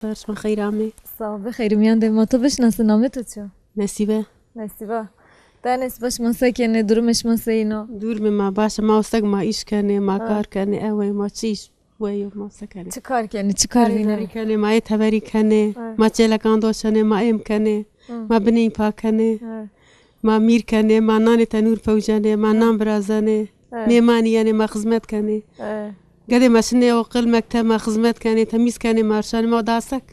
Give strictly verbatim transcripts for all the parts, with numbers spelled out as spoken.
Ser şima xeyr amê. Sağ ol, bi xeyr miyan de. Ma to bişnasin, namê to çi yo? Nesîbe. Nesîbe. Te Nesîbe, şima se kenê, durumê şima seyîn o? Durumê ma baş e, ma ostek ma îş kenê, ma kar kenê, ew ê ma çi îş Wey, ma se kenê? Çi kar kenê, çi kar vînenê? Teberî kenê, ma ê teberî kenê, ma çêlekan doşenê, ma êm kenê, ma bineyî pa kenê, ma mîr kenê, ma nanê tenûr pewcenê, ma nan birazenê, mêmanî yenê, ma xizmet kenê. Gedê ma şinê oqil, mekteb, ma xizmet kenê, temîz kenê, ma rişenê, ma dasek.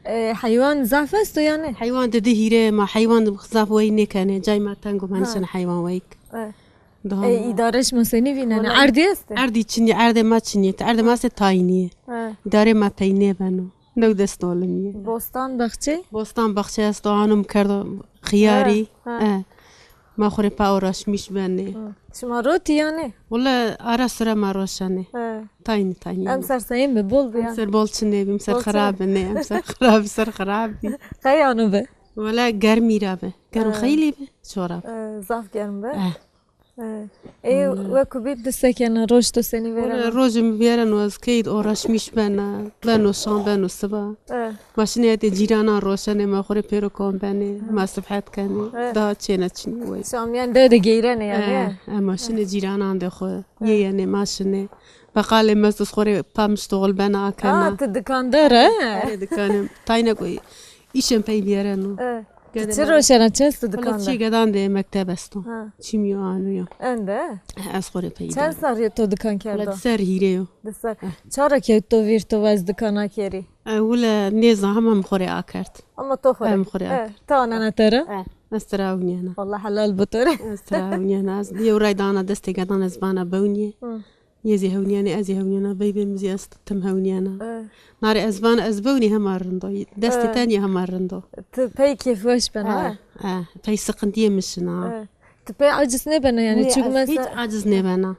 E, heywan zaf esto yanî? Heywan di di hîrê, ma heywan zaf wey nêkenê, cay ma teng o, ma nişenê heywan weyk. Daha E, îdare şima senî vînenê? Wele erdî estê? Erdî çinî, erdê ma çinî. Erdê ma estê tayînî. Îdarê ma pey nêbeno. New dest olimî. Bostan baxçe? Bostan baxçe esto, anim kerdo xiyarî. E. Ma xo rê pa uğraşmış benê. Şima rotî yanî? Wele ara sira ma roşenê. Tayînî tayînî. Emser seyîn bi, bol bi yanî? Emser bol çinê bi, emser xirab bi, nê, emser xirab, ser xirab bi. Qey ano bi? Wele germî ra bi. Germ xeylî bi, çora bi. E, zaf germ bi. E. E, wekî bî di se kena, roj to senî vêreno? Wele rojê mi vêreno, ez key de uğraşmış bena, beno şan, beno siba. Ma şinê hetê cîranan roşenê, ma xo rê pêro kom benê, ma sibhet kenê. Daha çêna çinî wey. Şamiyan de de geyrenê yanî? E, ma şinê cîranan de xo, yê yenê, ma şinê. Beqalê mi esto, ez xo rê pa miştoxil bena, akena. A, ti dikandar e? Erê, dikanê. Tayna ku îşên pey bîyereno. E. Ti çi roşena, çi esto dikan de? Çî gedan de mekteb esto. Çîmyo, anûyo. Ende? Ez xo rê pey. Çend serrî yo to dikan kerdo? Di serrî hîrê yo. Di serrî. Çara ke to vîr to va ez dikan akerî? E, wele nêzan, hema mi xo rê akerd. Ama to xo rê? Em xo rê akerd. Ti anena te ra? Ez tira ewnîyena. Allah helal bi to rê. Ez tira ewnîyena. Ez yew ray dana destê gedan, ez vana bewnîyê. Yê zî hewnîyenê, ez zî hewnîyena, veyvê mi zî est, tim hewnîyena. E. Narê ez vana ez bewnî hema rind o. Destê tenî hema rind o. Ti pey kêfweş bena, ha? E, pey siqintîyê mi şina. E. Ti pey aciz nêbena yanî? Nê, çik ez mesela hîç aciz nêbena.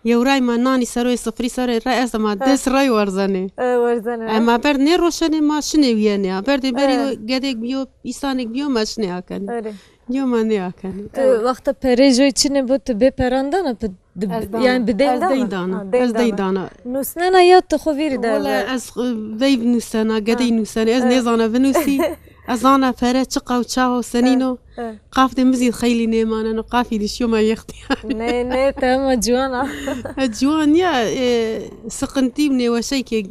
Yew ray ma nanî ser o, sifrî ser o, ray ez ma des ray werzenê. E, werzenê. E, ma berd nêroşenê, ma şinê wîyenê. Ha, berdê berî gedêk bîyo, îsanêk bîyo, ma şinê akenê. Erê. Yo ma nêakenê. Tu wexta perê joy çinê bo, tu bê peran dana, yanî bi deyn dana? Ez deyn dana. Ha, deyn dana. Ez deyn dana. Nusnena ya tu xo vîrî de? Wele ez, e, veyv nusena, gedey nusena. Ez nêzana vinusî. Ez zana pere çiqa û çawa û senîn o. Qafdê mi zî xeylî nêmaneno. Qafî dî şiyo ma yextî yanî. Nê, nê, te hema ciwan a. E, ciwan ya, e, siqintî û nêweşey ke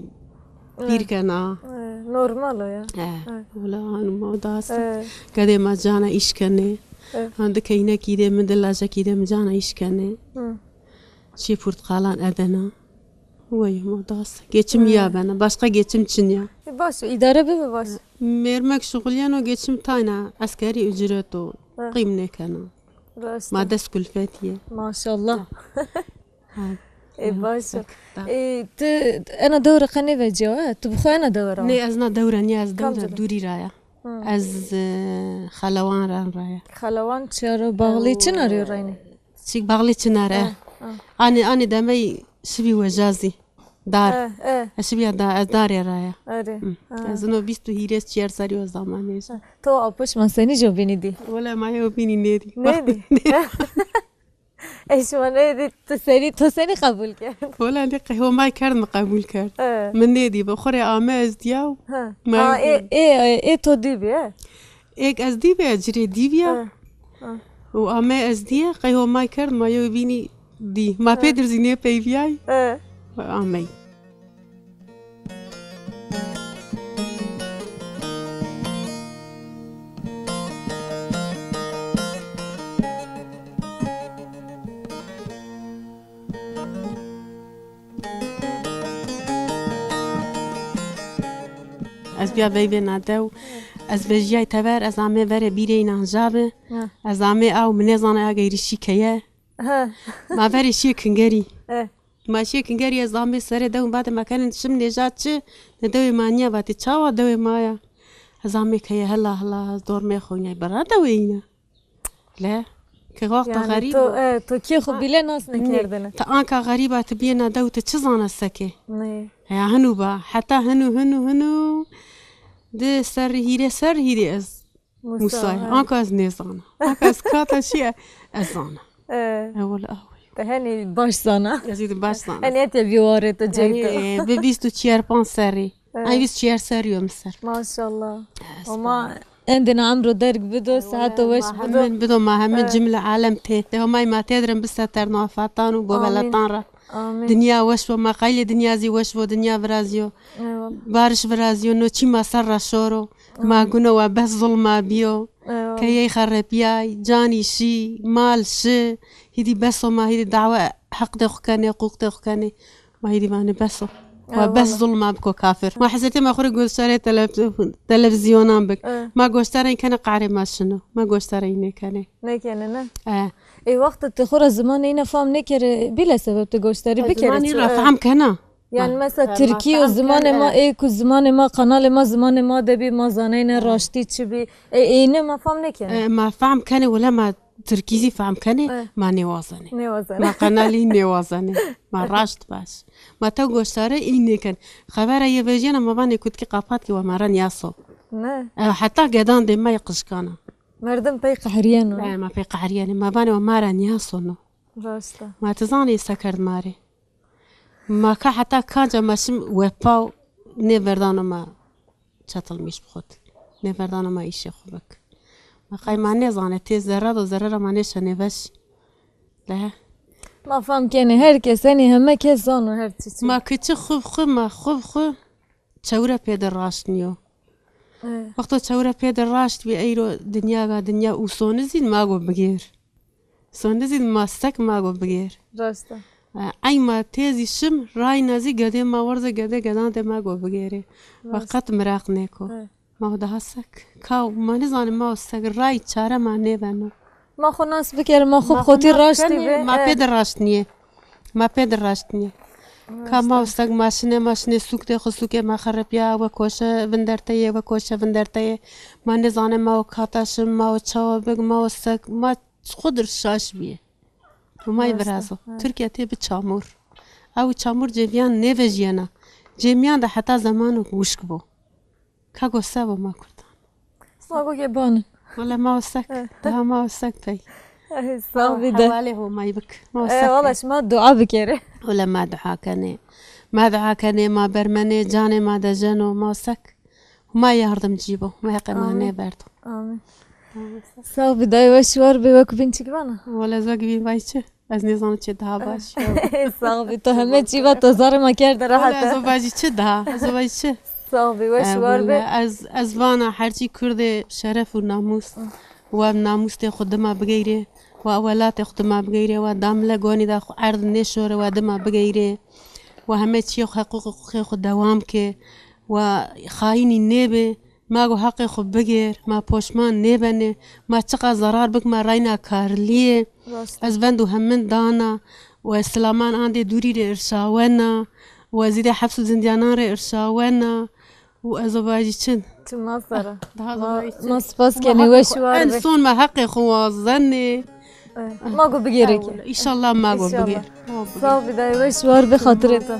Pîr kena. E, normal o ya. E, wela hanuma o da est. E. Gedê ma cana îş kenê. E. Han di keynekî de mi, di lajekî de mi cana îş kenê. Hı. Şê purtqalan edena. Wey, ma da est. Geçim ya bena. Başka geçim çin ya. E, baş o, îdare bibe baş. Mêrmek şuxulîyeno, geçim tayna eskerî ucret o. E. Qîm nêkena. Rast. Ma dest kulfetî yê. Maşallah. Ha. Ê, baş o. Ê, ti ena dewre qe nêvecîyawa? Ti bi xo ena dewre ra? Nê, ez na dewre nîya, ez dewre dûrî ra ya. Hı. Ez, e, Xelewan ran ra ya. Xelewan çi ra, Baxlî Çinar yo reynî? Çik, Baxlî Çinar e. Ha, ha. Anê, anê demey şibî weja zî. Dar. E, e. Ez şibîya da, ez darê ra ya. Erê. Hı. Ha. Ez ino vîst û hîrê çiyar serrî o zamanê. Ha. To apo şima senî jo bînî dî? Wele ma yew bînî nêdî. Nêdî? Ey şima nêdî, tu senî, to senî qebul kerd? Wela nê, qey Homay kerd mi qebul kerd. E. Mi nêdî, bi xo rê ame ez dîyaw. Ha. Ha, ê, ê, ê to dî bî, e? Êk ez dî bî, ez ci rê dî bîya. Ha. Ha. Û ame ez dîye, qey Homay kerd ma yew bînî dî. Ma pêdir zî nêpeyvîyay. Ha. Amey. Ez bîya veyvê na dew. Ez vejîyay tever, ez amê verê bîrê înan jabi. Ha. Ez amê aw, mi nêzanay agey rî şî keye. Ha. Ma verê şîyê kingerî. E. Ma şîyê kingerî, ez amê serê dew, badê ma kenên şim nêja çi, ne dewê ma nîya, vatê çawa dewê ma ya. Ez amê keye hela hela, ez dormê xo nîyay, bira dewê îna. Le, ke wexta xerîb o. E, to kê xo bîle nas nêkerdêne. Ti anka xerîb a, ti bîyê na dew, ti çi zana seke? Nê. Heya hinu ba, heta hinu, hinu, hinu. Di serrî hîrê, serrî hîrê ez Musay. Musay. Anka ez nêzana. Anka ez kata şîye, ez zana. E. E, wele, awe. Te henî baş zana. Ez ê de baş zana. Henî etiye bî warê to, cey to. Yanî, e, bi vîst û çiyar panc serrî. Evet. Ay vîst çiyer serrî yo mi ser. Maşallah. Homa endê na emro derg bido, siheta weş bido. Min bido, ma hemin cimle alem tê. De Homay ma têdirin biseterno afatan û bobeletan ra. Amin. Dinya weş bo, ma qaylê dinya zî weş bo, dinya virazîyo. Eyvallah. Bariş virazîyo, no çî ma ser ra şoro. Ma guno wa bes zulma bîyo. Eyvallah. Keyey xerepîyay, canî şî, mal şi. Hîdî bes o, ma hîdî dawa heqdê xwu kenê, huqûqdê xwu kenê. Ma hîdî vanê bes o. Wa bes zulma biko kafir. Ma hesretê ma xwu rê goştarê telef-, televîzyonan bik. Ma goştarên kenê qahrê ma şino. Ma goştarê î nêkenê. Nêkenê ne? E. Ê wexto ti xwu ra zimanê îne fam nêkerê, bîle sebeb ti goştarî bikerê. Zimanê î ra fehm kena. Yani mesela tirkî yo, zimanê ma ê ku zimanê ma, kanalê ma zimanê ma de bî, ma zaneyne raştî çi bî. Ê, êne ma fam nêkenê. E, ma fehm kenê, wele ma tirkî zî fehm kenê, ma nêwazenê. Nêwazenê. Ma kanalî nêwazenê. Ma raşt baş. Ma tew goştarê î nêken. Xebera yê vejîyena ma vanê kutkî qapat ki wa ma ra nîyaso. Ne? E, heta gedan dê ma yê qijkana. Merdim pey qehrîyeno. E, ma pey qehrîyenê. Ma vanê wa ma ra nîyasono. Raşt a. Ma ti zanê se kerd ma rê. Ma ka heta kanca ma şim wepaw nêverdano ma çetilmîş bi xwu. Nêverdano ma îşê xwu bik. Ma qey ma nêzanê tê zerre do, zerre ra ma nêşenê veş. De. Ma fam kenê her kes, henî heme kes zano her çi çi. Ma ki çi xwu bi xwu, ma xwu bi xwu çewre pê de raşt nîyo. E. Wexto çewre pê de raşt bî, eyro dinya ga dinya û sonizîn ma go bigêr. Sonizîn ma sek ma go bigêr. Raşt a. E, ey ma tê zî şim, rayna zî gedê ma werze gedê gedan de ma go bigêrê. Wa qet miraq nêko. E. Ma o daha sek. Kaw, ma nêzanê ma o sek. Ray çare ma nêbeno. Ma xwu nas bikerê, ma xwu bi xotî raştî bê. Ma pê de raşt nîyê. Ma pê de raşt nîyê. Ka ma o sek ma şinê, ma şinê sûk de xwu sûkê ma xerepîya, we koşe vinderteyê, we koşe vinderteyê. Ma nêzanê ma o kata şim, ma o çawa bik, ma o sek, ma xwu dir şaş bîyê. Homay virazo. Tirkîya tê bi çamur. Ew çamur cêvîyan nêvejîyena. Cêmîyan de heta zemano wişk bo. Ka go se bo ma kurdan. Ma go ke banin. Wele ma o sek. Daha ma o sek pey. Ey, sax bî de. Hewalê Homay bik. Ma o sek. Wala şima dua bikerê. Wele ma dua kenê. Ma dua kenê, ma bermenê, canê ma dejeno, ma o sek. Huma yardimcî bo. Huma heqê ma nêberdo. Amin. Sax bî dayê, weş war bê, wek bîn çik vana? Wele ez wek bîn vay çi? Ez nêzano çi daha baş. Sax bî, to heme çî va, to zarê ma kerde rehet. Wele ez o vajî çi daha? Ez o vajî çi? Sax bî, weş war bê. Ez, ez vana her çî kurdê şeref û namûs. Wa namûstê xwu dima bigeyrê. Wa welatê xwu dima bigeyrê. Wa damile gonî de xwu erd nêşore, wa dima bigeyrê. Wa heme çîyê xwu, heqûqê xwu dewam ke. Wa xayînî nêbê. Ma go heqê xwu bigêr, ma poşman nêbenê, ma çiqa zerar bik ma reyna karlîyê. Ez vend û hemin dana, we silaman andê dûrî rê irşawena, we zîdê heps û zindîyanan rê irşawena û ez o vajî çin. Çi ma sera. Daha da vajî çin. Ma spas kenê, weş war bê. En son ma heqê xwu wazenê. Ma go bigêrê ke. Înşallah ma go bigêr. Sax bî dayê, weş war bê, xatirê to.